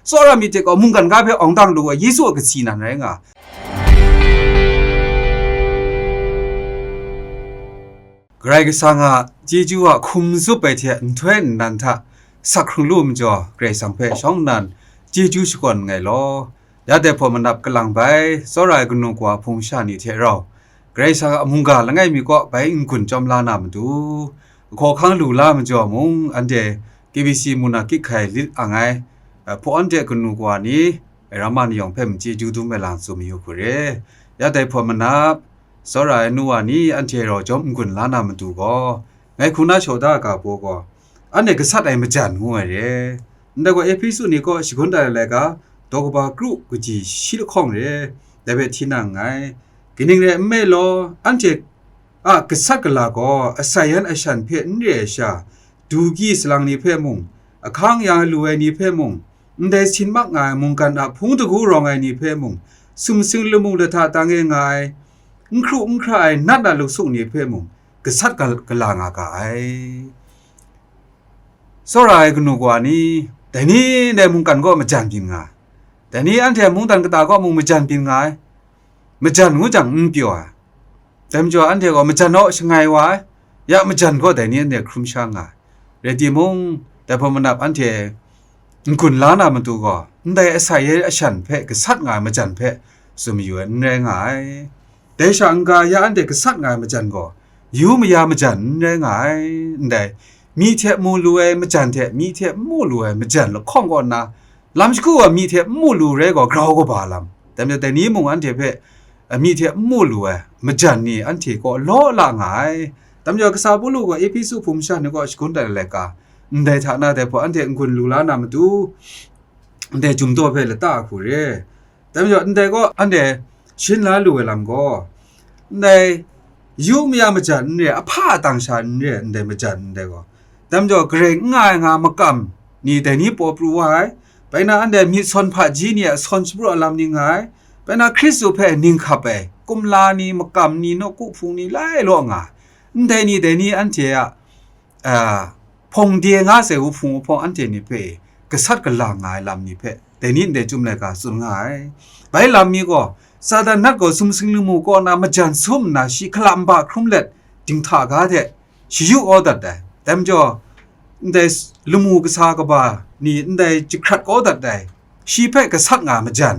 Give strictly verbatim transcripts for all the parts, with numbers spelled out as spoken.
Tsawra myit hte gaw mungkan ga hpe awng dang lu ai Yesu a kasi nan rai nga. Karai Kasang a chyeju a hkum zup ai hte nhtoi nnan hta sak hkrung lu majaw, Karai Kasang hpe shawng nnan chyeju shakawn nngai law, ya dai hpaw manap kalang bai, tsawra ai kanu kawa hpung sha ni hte rau, Karai Kasang a mungga langai mi kaw bai n-gun chyawm la na matu, hkaw hkang lu la majaw mung, anhte K B C mung na kyik hkai lit ang ai, eh, hpaw anhte kanu kawa ni, eh, ramma ni yawng hpe machye ju dum ai lang tsun mayu hku re. Ya dai hpaw manap, tsawra ai nu wa ni anhte rau jawm n-gun la na matu gaw, ngai hku na shaw da ai ga baw gaw, anhte gasat ai majan ngu ai re. Ndai gaw Ehpesu ni kaw shagun dat ai laika, daw kaba kru kaji shi lahkawng re, dai hpe hti na nngai. Kaning rai nme law, anhte a gasat gala gaw asai yan ashan hpe n re ai sha, du gyi salang ni hpe mung, ahkang ya lu ai ni hpe mung, ndai sin mak nga ai mungkan a hpung dagu rawng ai ni hpe mung, sumsing lamu lahta tang e nga ai, n hkru n hkra ai nat na luksuk ni hpe mung, gasat gal-, gala nga ga ai. Tsawra ai kanu kawa ni, dai ni ndai mungkan kaw majan byin nga ai. Dai ni anhte mungdan kata kaw mung majan byin nga ai. Majan ngu jang n pyaw ai. Dai majaw anhte gaw majan naw shangai wa ai. Ya majan gaw dai ni anhte hkrum sha nga ai. Rai timung, dai hpaw manap anhte n-gun la na matu gaw, ndai asai ye ashan hpe gasat nga ai majan hpe tsun mayu ai n rai nga ai. Dai sha n-ga ya anhte gasat nga ai majan gaw, yu maya majan n rai nga ai. Ndai, myi hte mu lu ai majan hte myi hte mu lu ai majan lahkawng kaw nna, lam shagu wa myi hte n mu lu rai gaw, grau kaba lam. Dai majaw, dai ni mung anhte hpe, a, myi hte n mu lu ai majan ni anhte kaw law la nga ai. Dai majaw, kasa Pawlu gaw Ehpesu hpung masha ni kaw shagun dat ai laika, ndai hta na dai hpaw anhte n-gun lu la na matu, ndai jum daw hpe lata hku re. Dai majaw, ndai kaw anhte shin la lu ai lam gaw, ndai yu maya majan n re, ahpa atang sha n re, ndai majan ndai gaw. Dai majaw, Karai n nga ai nga makam ni dai ni paw pru wa ai, bai na anhte myit sawn hpaji ni a sawn shapraw lam ni nga ai, bai na Hkristu hpe ning hkap ai, kumla ni, makam ni, nawku hpung ni, lai law nga ai, ndai ni dai ni anhte a, a, hpawng de nga sai wuhpung wuhpawng anhte ni hpe gasat gala nga ai lam ni hpe, dai ni ndai chyum laika tsun nga ai. Bai lam mi gaw, Satan nat gaw sumsing lamu kaw na majan sum nna shi hkala nba hkrum let dinghta ga hte shayu kau dat ai. Dai majaw, ndai s-, lamu kasa kaba ni ndai jahkrat kau dat ai, shi hpe gasat nga ai majan,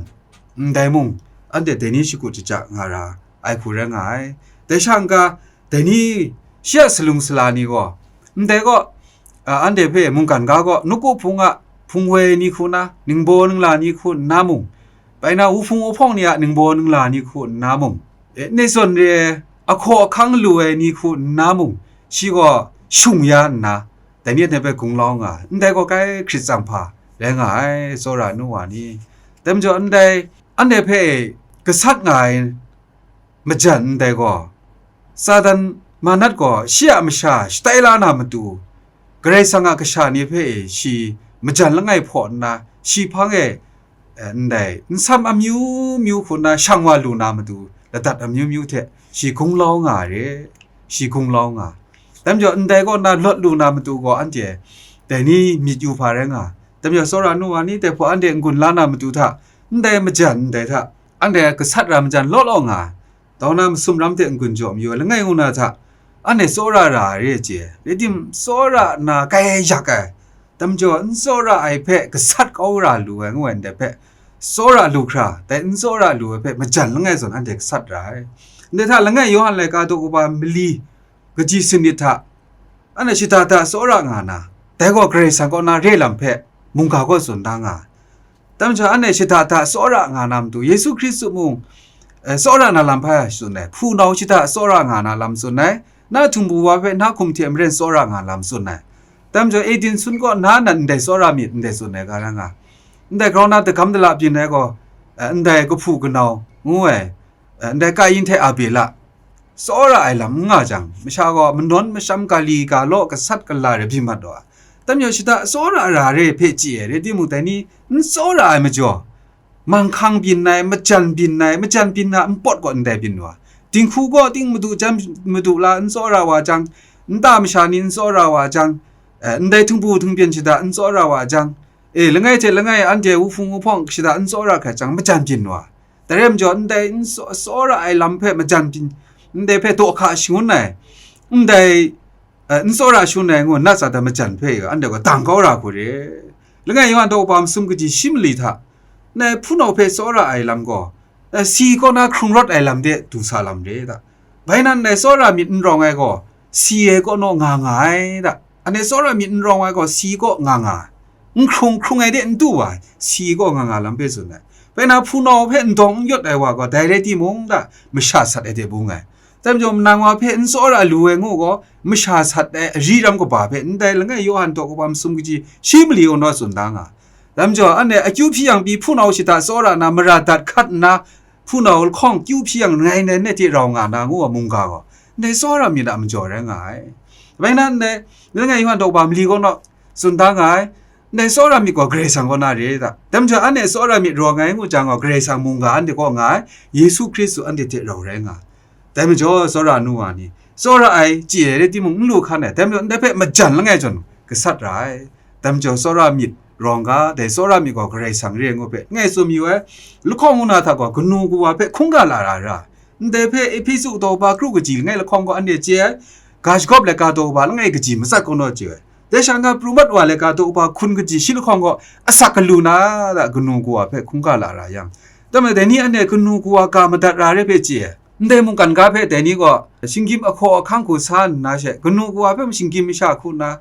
ndai mung, anhte dai ni shakut shaja nga ra ai hku rai nga ai. Dai sha n-ga, dai ni shi a salung sala ni gaw, ndai gaw, a, anhte hpe mungkan ga gaw, nawku hpung a hpung woi ni hku nna, ningbaw ningla ni hku nna mung, bai na wuhpung wuhpawng ni a ningbaw ningla ni hku nna mung, e, nai zawn re ai, ahkaw ahkang lu ai ni hku nna mung, shi gaw shung ya nna, dai ni anhte hpe gunglau nga ai. Ndai gaw kai hkrit tsang hpa rai nga ai, tsawra nu wa ni. Dai majaw, ndai anhte hpe gasat nga ai majan ndai gaw, Satan manat gaw shi a masha shatai la na matu, Karai Kasang a kasha ni hpe shi majan langai hpaw nna, shi hpang e, eh, ndai nsam amyu myu hku nna shang wa lu na matu, ladat amyu myu hte shi gunglau nga ai re, shi gunglau nga ai. Dai majaw, ndai kaw nna lawt lu na matu gaw, anhte dai ni myit yu hpa rai nga ai. Dai majaw, tsawra nu wa ni, dai hpaw anhte n-gun la na matu hta, ndai majan ndai hta, anhte gasat ra majan law law nga ai. Dau na masum ram hte n-gun jaw mayu ai langai ngu na hta, anhte tsawra ra ai re ai chye ai. Rai timung, tsawra nna kai yak ai, dai majaw, n tsawra ai hpe gasat kau ra lu ai ngu ai ndai hpe, tsawra lu hkra, dai n tsawra lu ai hpe majan langai zawn anhte gasat ra ai. Ndai hta langai Yawhan laika daw kaba mali kaji sanit hta, anhte shada da tsawra nga na, dai gaw Karai Kasang kaw na re lam hpe mungga kaw tsun da nga ai. Dai majaw, anhte shada da tsawra nga na matu, Yesu Hkristu mung, eh, tsawra na lam hpa tsun ai, hpunau shada tsawra nga na lam tsun ai, na htingbu wa hpe na hkum hte maren tsawra nga lam tsun ai. Dai majaw, Eden sun kaw na nan ndai tsawra myit, ndai tsun ai ga rai nga ai. Ndai grau na dagam dala byin ai gaw, eh, ndai kahpu kanau ngu ai, eh, ndai Kayin hte Abela, tsawra ai lam n nga jang, masha gaw manawn masham ga li ga law gasat gala rai byin mat wa ai. Dai majaw, shada tsawra ra re hpe chye ai, rai timung, dai ni n tsawra ai majaw, manghkang byin ai, majan byin ai, majan byin na npawt gaw ndai byin wa ai. Dinghku gaw ting madu jan madu la n tsawra wa jang, nta masha ni n tsawra wa jang, eh, ndai htingbu htingbyen shada n tsawra wa jang, E, langai hte langai anhte wuhpung wuhpawng shada n tsawra hkrat jang, majan byin wa. Dai rai majaw, ndai n tsaw-, tsawra ai lam hpe majan byin, ndai hpe daw hka shangun ai, ndai, eh, n tsawra shangun ai ngu nna tsat ai majan hpe anhte gaw dang kau ra hku re. Langai Yawhan daw kaba masum kaji shi mali hta, ndai hpunau hpe tsawra ai lam gaw, eh, si kaw na hkrung rawt ai lam de du sa lam re da. Bai nan, ndai tsawra myit n rawng ai gaw, si ai kaw naw nga nga ai da. Anhte tsawra myit n rawng ai gaw, si kaw nga nga ai. N hkrung hkrung ai de n du wa ai, si kaw nga nga lam hpe tsun ai. Bai na, hpunau hpe n dawng n yawt ai wa gaw, dai rai timung da, masha sat ai de bung ai. Dai majaw, manang wa hpe n tsawra lu ai ngu gaw, masha sat ai ari ram kaba hpe ndai langai Yawhan daw kaba masum kaji shi mali gaw naw tsun da nga. Dai majaw, anhte akyu hpyi yang pyi hpunau shada tsawra nna mara dat hkat nna, hpunau lahkawng kyu hpyi yang ngai nai net hte rau nga na ngu ai mungga gaw, ndai tsawra myit a majaw rai nga ai. Bai nan, ndai, ndai langai Yawhan daw kaba mali gaw naw tsun da nga ai, ndai tsawra myit gaw Karai Kasang kaw na re da. Dai majaw, anhte tsawra myit rawng ai ngu jang gaw, Karai Kasang mungga anhte kaw nga ai, Yesu Hkristu anhte hte rau rai nga ai. Dai majaw, tsawra nu wa ni, tsawra ai chye ai rai timung, n lu hkan ai, dai majaw, ndai hpe majan langai zawn gasat ra ai. Dai majaw, tsawra myit rawng ga, dai tsawra myit gaw Karai Kasang re ai ngu hpe, ngai tsun mayu ai, lahkawng ngu na hta gaw, kanu kawa hpe hkungga lara ra. Ndai hpe Ehpesu daw kaba kru kaji langai lahkawng gaw anhte chye ai, ga shagawp laika daw kaba langai kaji matsat kaw naw chye ai. Dai sha nga pru mat wa laika daw kaba hkun kaji shi lahkawng gaw asak galu na da, kanu kawa hpe hkungga lara yang. Dai majaw, dai ni anhte kanu kawa ga madat ra re hpe chye ai. Ndai mungkan ga hpe dai ni gaw shinggyim ahkaw ahkang hku sa nna she, kanu kawa hpe shinggyim masha hku nna,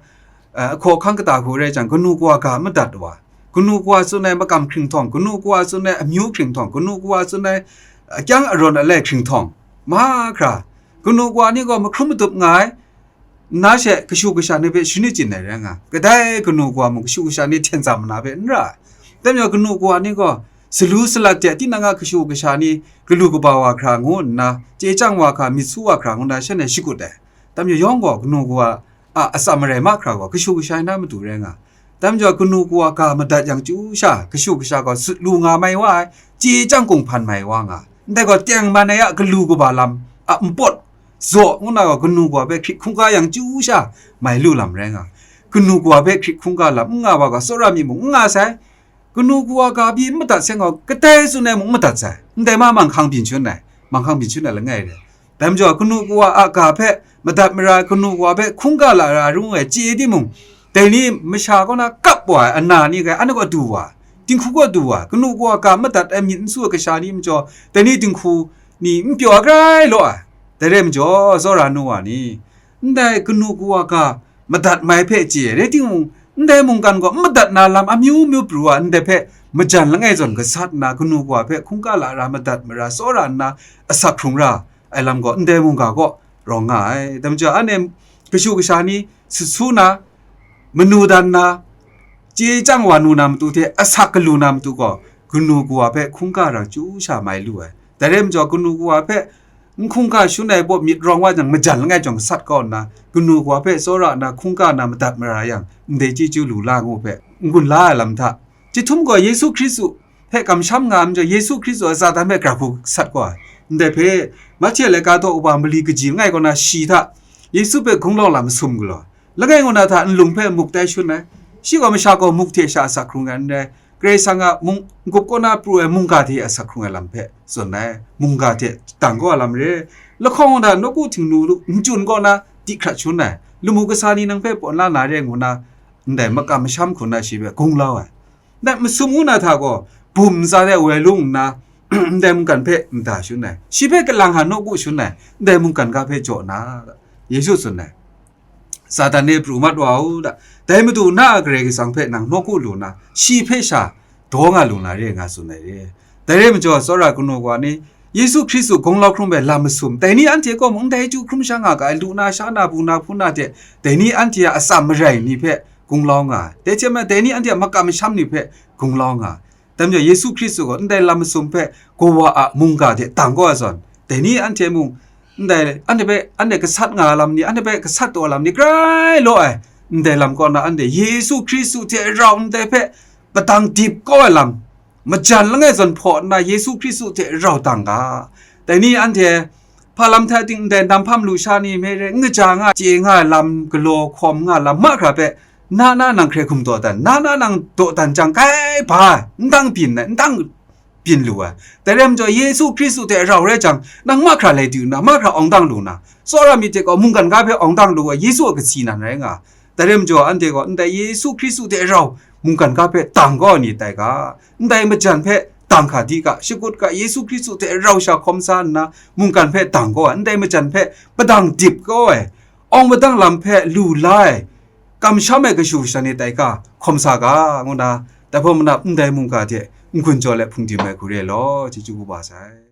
eh, ahkaw ahkang kata hku rai jang, kanu kawa ga madat wa, kanu kawa tsun ai makam hkringhtawng, kanu kawa tsun ai amyu hkringhtawng, kanu kawa tsun ai, eh, akyang arawn alai hkringhtawng, mahkra, kanu kawa ni gaw mahkrum madup nga ai, nna she kashu kasha ni hpe shani chyin ai rai nga, kadai kanu kawa mung kashu kasha ni hten tsam na hpe n ra ai. Dai majaw, kanu kawa ni gaw salu salat hte tinang a kashu kasha ni galu kaba wa hkra ngu nna, chye chyang wa hkra, myit su wa hkra ngu nna shanhte shakut ai. Dai majaw, yawng gaw kanu kawa a atsam marai mahkra gaw kashu kasha na matu rai nga. Dai majaw, kanu kawa ga madat yang chyu sha, kashu kasha gaw sut lu nga mai wa ai, chye chyang kunghpan mai wa nga, ndai gaw tengman ai a galu kaba lam a npawt zaw ngu na gaw, kanu kawa hpe hkrit hkungga yang chyu sha mai lu lam rai nga. Kanu kawa hpe hkrit hkungga lam n nga wa gaw, tsawra myit mung n nga sai. Kanu kawa ga pyi n madat sai gaw, kadai tsun ai mung n madat sai. Ndai ma manghkang byin shangun ai, manghkang byin shangun ai langai re. Dai majaw, kanu kawa a ga hpe madat mara, kanu kawa hpe hkungga lara ru ai chye timung, dai ni masha kaw na kap wa ai ana ni gai, anhte kaw du wa, dinghku kaw du wa, kanu kawa ga madat ai myit n su ai kasha ni majaw, dai ni dinghku ni n pyaw ai grai law ai. Dai rai majaw, tsawra nu wa ni, ndai kanu kawa ga madat mai hpe chye ai rai timung, ndai mungkan gaw n madat na lam amyu myu pru ai, ndai hpe majan langai zawn gasat nna, kanu kawa hpe hkungga lara madat mara tsawra nna asak hkrung ra ai lam gaw ndai mungga kaw rawng nga ai. Dai majaw, anhte kashu kasha ni sut su na, manu dan na, chye chyang wa nu na matu hte asak galu na matu gaw, kanu kawa hpe hkungga rang chyu sha mai lu ai. Dai rai majaw, kanu kawa hpe n hkungga shangun ai baw myit rawng wa jang, majan langai jawng gasat kau nna, kanu kawa hpe tsawra nna hkungga na madat mara yang, ndai chyeju lu la ngu hpe n gun la ai lam hta, chyahtum gaw Yesu Hkristu hpe kamsham nga ai majaw, Yesu Hkristu a Satan hpe gra hku sat kau ai. Ndai hpe, Mahte laika daw kaba mali kaji langai kaw na shi hta, Yesu hpe hkungga lam masum galaw, langai ngu na hta nlung hpe muk tai shangun ai. Shi gaw masha gaw muk hte sha asak hkrung ai n rai, Karai Kasang a mung, n-gup kaw na pru ai mungga hte asak hkrung ai lam hpe tsun ai, mungga hte dang kau ai lam re. Lahkawng ngu na nawku htingnu n chyu kaw na di hkrat shangun ai, lamu kasa ni nang hpe pawn la na re ngu na, ndai makam masham hku na shi hpe gung lau ai. Ndai masum ngu na hta gaw, bum ntsa de woi lung nna, ndai mungkan hpe nda shangun ai, shi hpe kalang hka nawku shangun ai, ndai mungkan ga hpe jaw na, Yesu tsun ai. Satan e pru mat wa u da. Dai matu na a Karai Kasang hpe nang nawku lu na, shi hpe sha daw nga lu na re nga tsun ai re. Dai rai majaw, tsawra kanu kawa ni, Yesu Hkristu gunglau hkrum ai lam masum, dai ni anhte kaw mung ndai chyu hkrum sha nga ga ai, lu na, sha na, bu na, hpun na hte, dai ni anhte a atsam marai ni hpe gunglau nga ai. Dai hte maren, dai ni anhte a makam masham ni hpe gunglau nga ai. Dai majaw, Yesu Hkristu gaw ndai lam masum hpe kawa a mungga hte dang kau ai zawn, dai ni anhte mung, ndai anhte hpe, anhte gasat nga ai lam ni, anhte hpe gasat taw ai lam ni grai law ai, ndai lam kaw na anhte Yesu Hkristu hte rau ndai hpe padang dip kau ai lam, majan langai zawn hpaw nna Yesu Hkristu hte rau dang ga. Dai ni anhte hpa lam hta ting ndai nam hpam lusha ni me re, n kaja nga, chye nga ai lam, galaw hkawm nga ai lam mahkra hpe Na na nang hkrai hkum dawdan, na na nang dawdan jang, kai ba, n dang byin ai, n dang byin lu ai. Dai rai majaw, Yesu Hkristu hte rau rai jang, nang mahkra lai du nna, mahkra awng dang lu na, tsawra myit hte gaw mungkan ga hpe awng dang lu ai, Yesu a kasi nan rai nga. Dai rai majaw, anhte gaw ndai Yesu Hkristu hte rau mungkan ga hpe dang kau ai ni tai ga, ndai majan hpe dang hka di ga, shakut ga, Yesu Hkristu hte rau sha hkawm sa nna, mungkan hpe dang kau ai, ndai majan hpe padang dip kau ai, awng padang lam hpe lu la ai, kamsham ai kashu kasha ni tai ga, hkawm sa ga, ngu na, dai hpawt manap ndai mungga hte n-gun jaw let hpung dim ai hku re law, chyeju kaba sai.